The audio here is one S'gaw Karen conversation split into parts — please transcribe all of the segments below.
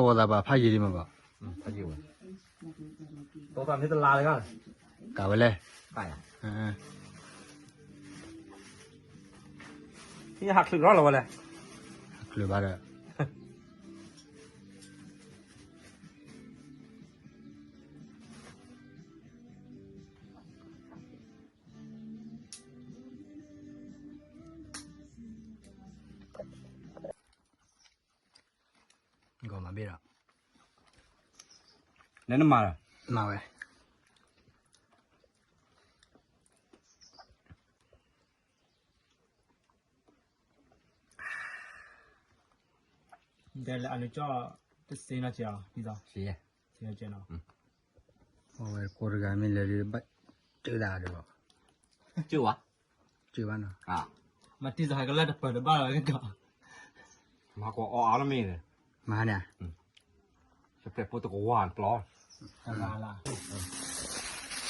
အိၣ်သးပာ်ဖးယံာ်ဒံးမးဘၣ်, ဖးယံာ်ဝဲ, တမ့ၢ်တလါလၢ, ကးဝဲလဲၣ်, ဟးချုးထီၣ်လီၤဝဲလဲၣ်, ချုးဘၣ်ဒီး ဂီၤမၤဘ့ၣ်ဒီး, နမၤလီၤ, မၤဝဲ, ဒ်လၢအလူၤကၠီၣ်တစ့နီၢ်ကဲၤအီၤ, ဒ်သိး, စ့နီၢ်ကဲၤနီၤ, အဝဲကိးတဂၤမ့ၢ်လဲၤဒ်ဘၣ်, တုၤဒၣ်ဒီး, ကၢၢ်ဝဲ, ကၢၢ်ဘၣ်နီၤ, မၤတံၢ်စဟးကလၢတပၢၤတဘၣ်လီၤကဒီး, မၤကိးအီၣ်အါလီၤမ့ၢ်, မၤန့ၣ်, တပျဲၢ်ဖိတကဝၢ်တကျီ,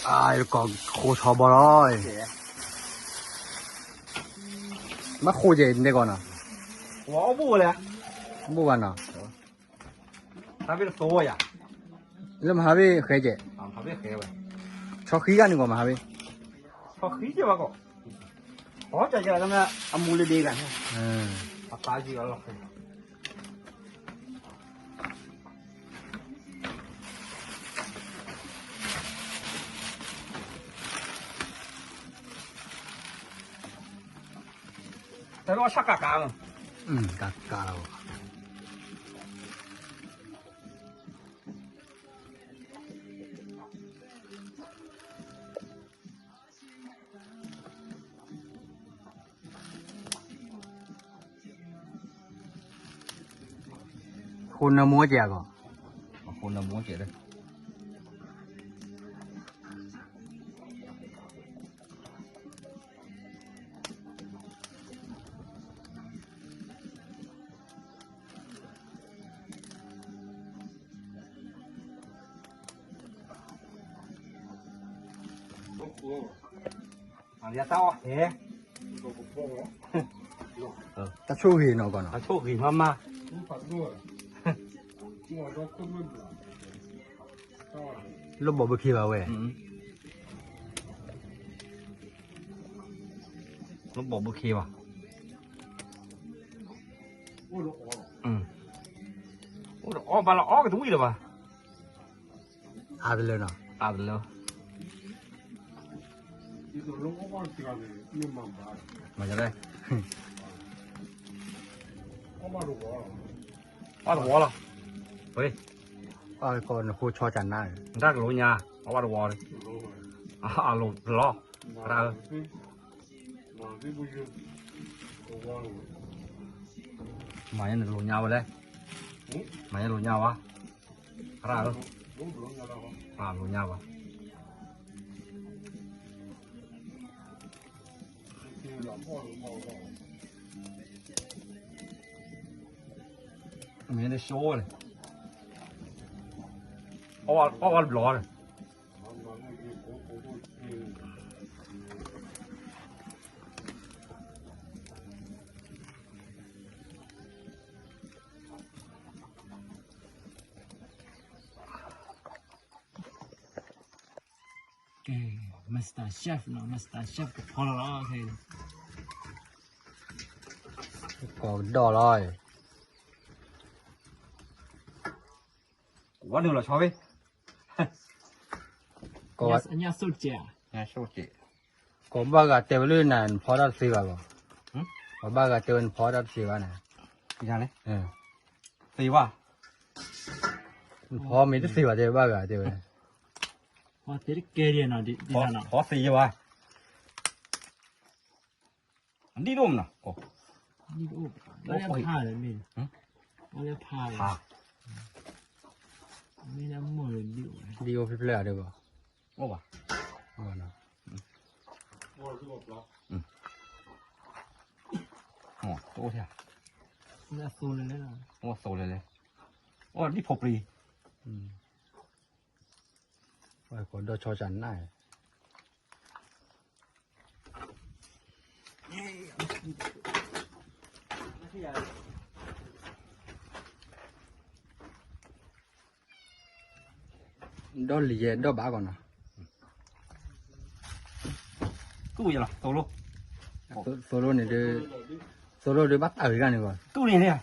အကိးဃိဆီဘီလီၤ, မ့ၢ်ဃိကဲၤန့ၣ်ကီးနီၤ, ဘိၣ်ဘၣ်နီၤ, ဟးဘ့ၣ်တသိယၤ, လၢမဟါဘ့ၣ်ဃဲကဲၤ, ဆီဃံဂၤန့ၣ်ကီးမဟါဘ့ၣ်, ဆီဃံကဲၤဘၣ်ကီး, အီၣ်ကဲၤကဲၤလၢမ့ၢ်အမူလၢဒ့ဂၤန့ၣ်, အပၢ်ကံအီၣ်လီၤဃဲ တၢ်လီၢ်ဆၣ်ကးကးလီၤ, ကးကးလီၤ, ဃိနၢမူကဲၤအဂီၢ်, ဃိနၢမူကဲၤလၢ တၢ်ဆိၣ်ဂ့ၤနီၤကီးနီၤ, တၢ်ဆိၣ်ဂ့ၤမးမး, လၢဘီဘုခ့ဘၣ်ဝဲ, လၢဘီဘုခ့ဘၣ်, အိၣ်ဒီးအီၣ်ဘၣ်လီၤအီၣ်ကတဝံၣ်လၢၤဘၣ်, အါတလၢနီၤ, အါတလၢ, မၤလဲၣ်, အီၣ်တဝီလီၤ, ဝဲ, နဃိဆီကနါ, တၢ်ကလိညါ, အီၣ်ဘၣ်တဝီလီၤ, အလိၤလီၤ, ရၢ်ဧၢ မၤညါနလိၤညါဝဲလဲၣ်, မၤညါလိၤညါဝဲ, ရၢ်ဧၢ, လိၤညါဝဲ, မ့ၢ်တဆိလဲၣ်, အီၣ်ဝဲတဘျီန့ၣ် ကဲ, master chef နီၤ, master chef ကဖီလီၤလီၤ, ကီးကဒီၣ်လီၤ, ကဝီၤနုာ်လီၤဆီဝဲ, ကီး, ညၣ်ဆိၣ်ကဲး, ညၣ်ဆိၣ်ကဲး, ကီးဘၣ်ဂၤတဲဝဲလၢနၤ နဖီတၢ်တသ့ဘၣ်ဘၣ်, ကီးဘၣ်ဂၤတဲဝဲနဖီတၢ်တသ့ဘၣ်န့ၣ်, သ့ဘၣ်, နဖီမ့ၢ်တသ့ဘၣ်တဲဘၣ်ဂၤတဲဝဲ, ဖီသ့ယဘၣ်, အဒံၣ်ဒိၣ်မးနီၤ, ဒံၣ်ဒိၣ်, ဖးလၢမ့ၢ်, ဖးလၢဖး, မ့ၢ်လၢမိၢ်လၢဒံၣ်အိၣ်, ဒံၣ်အိၣ်ဖဲဖဲလဲၣ်အဒိၣ်ဘၣ်, အိၣ်ဘၣ်, တအိၣ်ထဲ, အိၣ်သိလဲၣ်လဲၣ်, အိၣ်ဒံၣ်ဖိပြံ, ကီးဒီးဆီစးနၢ် က ဒီးလံၤယဲဒီးဘၣ်ကီးနီၤ. ကူၣ်ယလီၤ သိလိ, သိလိန့ၣ်ဒုး, သိလိဒုးဘၣ်တၢ်ဂ့ၤဂၤန့ၣ်ဂီၤ, ကူၣ်န့ၣ်န့ၣ်,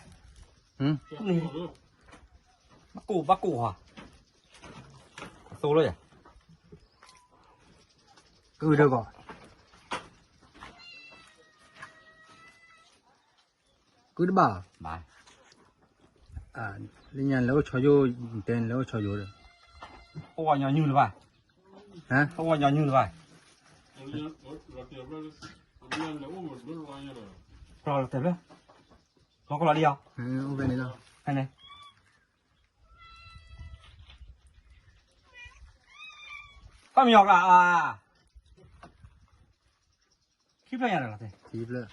ကူၣ်ဘၣ်ကူၣ်ဟီ, သိလိယ, ကူၣ်ဒုးကီး, ကူၣ်တဘၣ်, လၢညါလဲၤအိၣ်ဆီယိၣ်, တဲလဲၤအိၣ်ဆီယိၣ်ဒီး, အိၣ်ဝဲညီနုၢ်လၢၤဘၣ်, အိၣ်ဝဲညီနုၢ်လၢၤဘၣ်, ကျီၢ်တဲဘျၢ, ကျီၢ်လီၤလံယီၤ, အိၣ်ဖဲန့ၣ်လီၤ, ဖဲန့ၣ်, တၢ်မံၤအီၤကျါ, ခံဖျၢၣ်ညါဒီးလီၤ,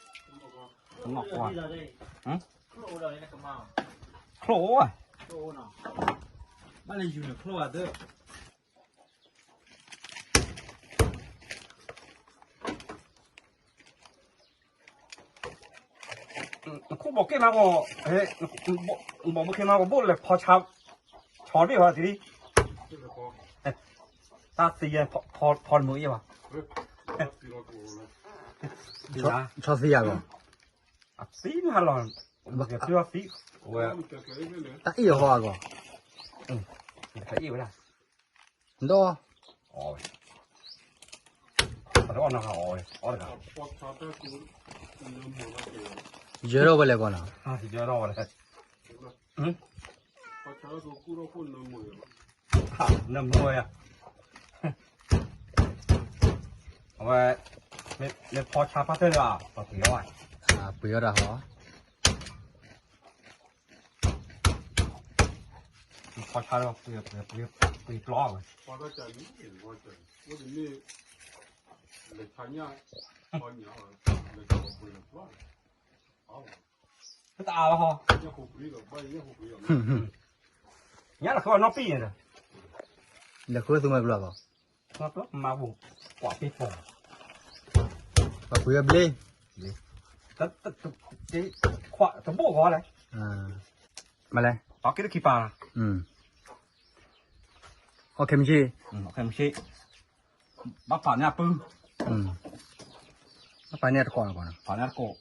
ခံဖျၢၣ်, နီၢ်ကွၢ်, ချိၣ်အိၣ်ဝဲ, ဘၣ်လၢယူၤန့ၣ်ချိၣ်ဝဲသ့ နခိၣ်ဘီးက့ၤမးဘီ, ဘီးဘီးက့ၤမးဘီ ဘိၣ်လဲၤဖီဆါ, ဆီဒံၣ်ဝဲသ့ၣ်, တၢ်သံယဲ, ဖီတမုာ်အ့ၣ်ဝဲ, ဆီသံယၤဘီ, အသံမးလီၤ, သံဝဲ, တၢ်အ့ၣ်အီၤဃီအဂီၢ်, တၢ်အ့ၣ်ဝဲဒၣ် ဒီး, အီၣ်ဝဲ, အီၣ်တဂၤ, ယၢထီၣ်ဝဲလဲၣ်ကီးနီၤ, ယၢထီၣ်ဝဲလဲၣ်, နမိၢ်ယၤ, အဝဲ, မ့ၢ်ဖီဆါဖါတၢၢ်ဒီး, ပှ့ၤအီၣ်ဝဲ, ပှ့ၤအီၣ်တၢ်ဟီ ဖီဆါဒီး, ပှ့ၤပျီဝဲ, တအါလီၤဟီ, ညါလီၤဃုအီၣ်နီၢ်ပံၢ်န့ၣ်ဒီး, လဲၤဃုသူမွဲကျိၤလီၤ, မၤဘူၣ်, ကွၢ်ပ့ၤပိာ်, ပှ့ၤအဘျ့, တဘိၣ်ဂီၤလဲၣ်, မၤလဲၣ်, အက့တခံပာ်လီၤ, အီၣ်ခဲမုၢ်ဆ့ၣ်, ဘၣ်ပာ်န့ၢ်အပုၢ်, ဘၣ်ပာ်န့ၢ်အတကိးလီၤ, ပာ်န့ၢ်အတကိး,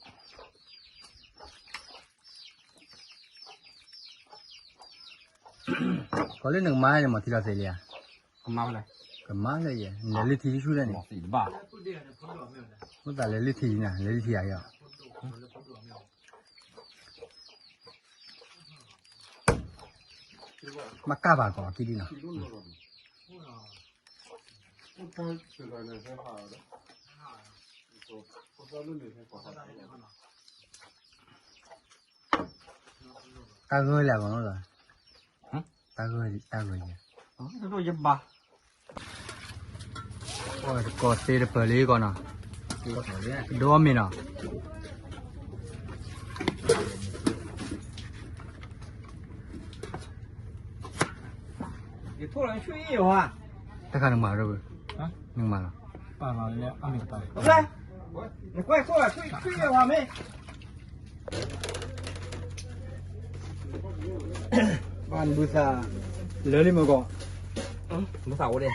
ကီးလၢနကမၤန့ၣ်မၤထံလီၤသ့လံဧါ, ကမၤလၢယဲ, လဲၤလုၢ်ထံဆူၣ်ဆူၣ်လၢန့ၣ်, အိၣ်သးလဲၤလုၢ်ထံနၤ, လဲၤလုၢ်ထံယၤယီၤ မ့ၢ်ကၢ်ဘၣ်ကီးကံဒ်နီၤ, တၢ်ဂၢၢ်လၢအဂီၢ်နီၤ, တၢ်ဂၢၢ်, တၢ်ဂၢၢ်ယဲ, ယဘၣ်, တကိးသ့တပၢၤလံကီးနီၤ, ဒိၣ်အီၣ်မ့ၤနီၤ. တခါနမၤလီၤ, နမၤလီၤ, နကွၢ်ထိၣ်လၢထွံၣ်ထွံၣ်ဝဲမ့ၢ်, ဘၣ်နဘုသးလၢလံမ့ၢ်ကီး, ဘုသးအိၣ်ဒံး,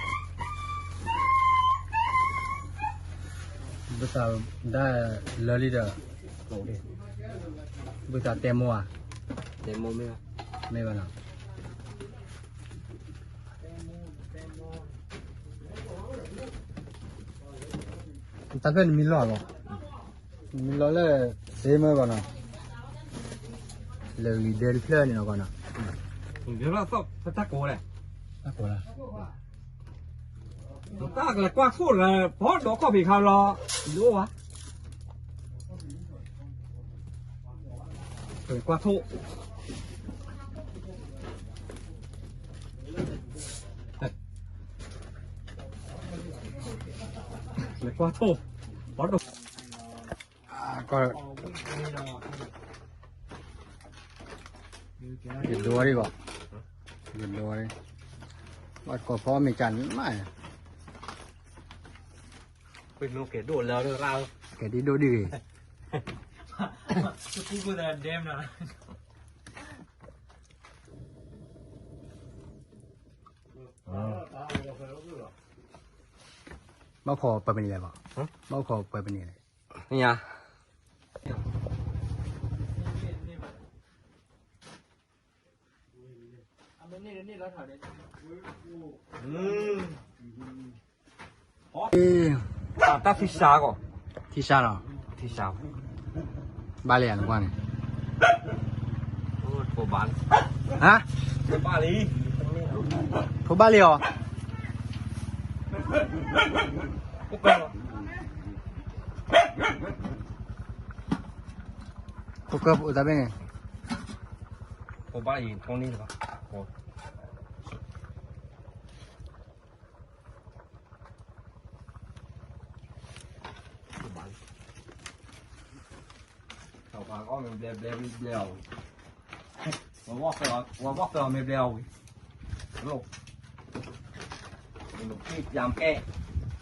ဘုသးဒၣ်လၢလံဒီး, ဘုသးတဲမိၢ်ဧါ, တဲမိၢ်မ့ၢ်, မ့ၢ်ဘၣ်နီၤ. တၢ်ဖျၢၣ်နမံလီၤအဂီၢ်, နမံလီၤလၢ စ့မ့ၢ်ဂီၢ်နီၤ, လၢဂံၢ်ဒဲတဖျၢၣ်န့ၣ်နီၤဂီၢ်နီၤ, တၢ်ကိးလဲၣ်, တၢ်ကိးလၢ, တၢ်ကလဲၤကွၢ်ထိၣ်လၢ ဖီဒီးခီၣ်ဖံးခါလီၤ, ဒိၣ်ဝါ ကွၢ်ထိၣ်, ကွၢ်ထိၣ်, ပီဒိၣ်, ယဒိးဝဲဒၣ်ဂီၢ်, ယဒိးဝဲဒၣ်, ဘၣ်ကိးဖီမ့ၢ်ကၢ်န့ၣ်မး, ကဲဒ်ဒိၣ်ဒ်ဂ့ၤ. ဘၣ်ခိးပှဲၤပနံာ်လဲၣ်ဘၣ်, ဘၣ်ခိးပှဲၤပနံာ်လဲၣ်, ညါ တၢ်ထံၣ်စါကီး, ထံၣ်စါလီၤ, ထံၣ်စါ, ဘၣ်လံဧါနကွၢ်န့ၣ်, ဟါ, ထိၣ်ဘၣ်လံအီၤ, ခိၣ်ကၢၢ်, တၢ်ဘ့ၣ်န့ၣ်, ထိၣ်ဘၣ်အံၤထိၣ်န့ၢ်လီၤ.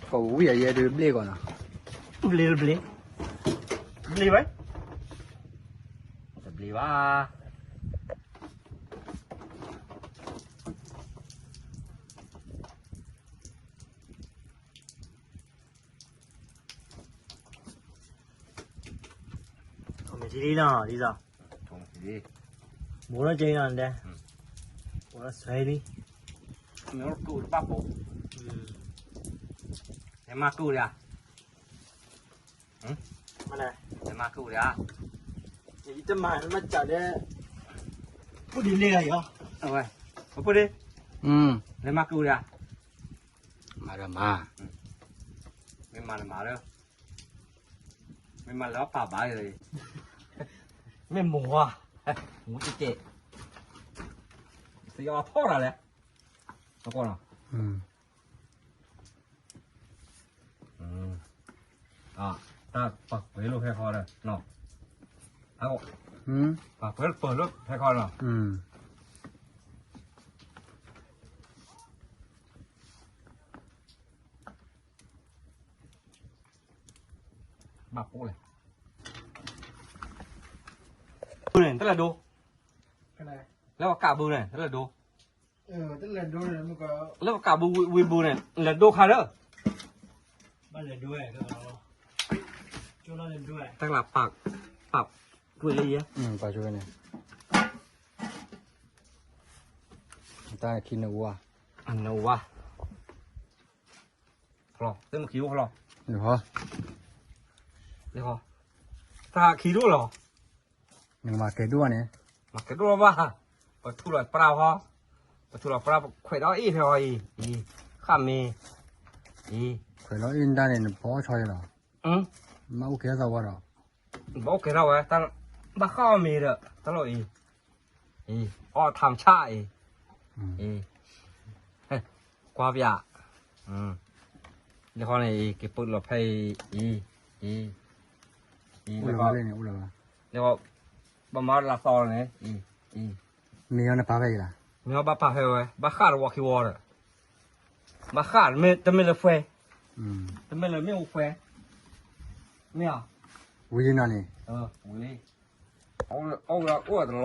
ကဝံၣ်အယဲဒုးဘျ့ၣ်ကီးနီၤ, ဘျ့ၣ်တဘျ့ၣ်, ဘျ့ၣ်ဝဲ, တဘျ့ၣ်ဘၣ်. မ့ၢ်ထံလံနီၤ ဒ်သိး, ဘိးထီၣ်က့နီၤဒဲး, ဘိးထီၣ်ဆွဲလံ, မ့ၢ်ကူၣ်တဘၣ်ပိာ်, မ့ၢ်မၤကူၣ်ဒၣ်, မ့ၢ်မၤကူၣ်ဒၣ်, ယတမၤမၤစၢၤဒဲး, ပူၤဒ်လဲၣ်ဂၤအံၤ, ပူၤဒ်, လဲၤမၤကူၣ်ဒၣ်, မၤဒီးမၤ, မ့ၢ်မၤဒီးမၤလၢ မ့ၢ်မၤလၢအပာ်ဘၣ်, မ့ၢ်မိၢ်ဝါ, မူတကဲ, သ့အီၤထီၣ်တၢ်လဲၣ်, အကွၢ်နီၤ, တၢ်ပာ်ကွဲးလိာ်ဖဲခီဒီး, ပာ်ကွဲးလိာ်ဖဲခီနီၤ. ဘၣ်ပိၢ်လဲၣ်, ဘုန့ၣ် တလဲၤဒိ, လၢပကးဘုန့ၣ် တလဲၤဒိ, လၢပကးဘုဝံၤဘုန့ၣ် လဲၤဒိခါလၢ, တကလးပာ်, ပာ်ကွံာ်လၢယဲ, ပာ်ကွံာ်န့ၣ်, တၢ်ခံနဝါ, နဝါ ဖျီ, သ့ၣ်မခံအိၣ်ဖျီ, တၢ်ခံဒိၣ်လီၤ, နမၤကဲဒိၣ်န့ၣ်, မၤကဲဒိၣ်လီၤဘၣ်, ပထူလီၤပြၢ်ဖီ, ပထူလီၤပြၢ် ပခွဲးဒီးအ့ၣ်ဖဲအံၤ, အံၤ, ဃၣ်မ့ၤ, အံၤ, ခွဲးဒီးအ့ၣ်နတၢ်န့ၣ် နဘီၣ်ဆီယဲလီၤ, မ့ၢ်အိၣ်ကဲထီၣ်သးဝါဒီး, ဘၣ်အိၣ်ကဲထီၣ်ဝဲ, ဘၣ်ဃၣ်အီၣ်မ့ၤဒီး တၢ်လီၢ်အံၤ အံၤ, အီၣ်ထါမဆၣ်အံၤ, အံၤ, ကွၢ်ပျး, လၢဃီန့ၣ်အံၤ က့ၤပၢၢ်လီၤဖဲအံၤ, အံၤ, အံၤ, လၢဃီ, လၢဃီ, ဘၣ်မၤလၢသီန့ၣ်, အံၤ, အံၤ, မ့ၢ်အီၤနပာ်ဖဲအံၤလီၤ, မ့ၢ်အီၤဘၣ်ပာ်ဖဲဝဲ ဘၣ်ဃၣ်တဝီခံဝီဒီး, ဘၣ်ဃၣ်, တမ့ၢ်လၢဖှဲ, တမ့ၢ်လၢမ့ၣ်အူဖှဲ, မ့ၢ်အီၤ, ဝံၤလံနီၤန့ၣ်, ဝံၤလံ, အိၣ်ဝဲအိၣ်ဝဲတလီ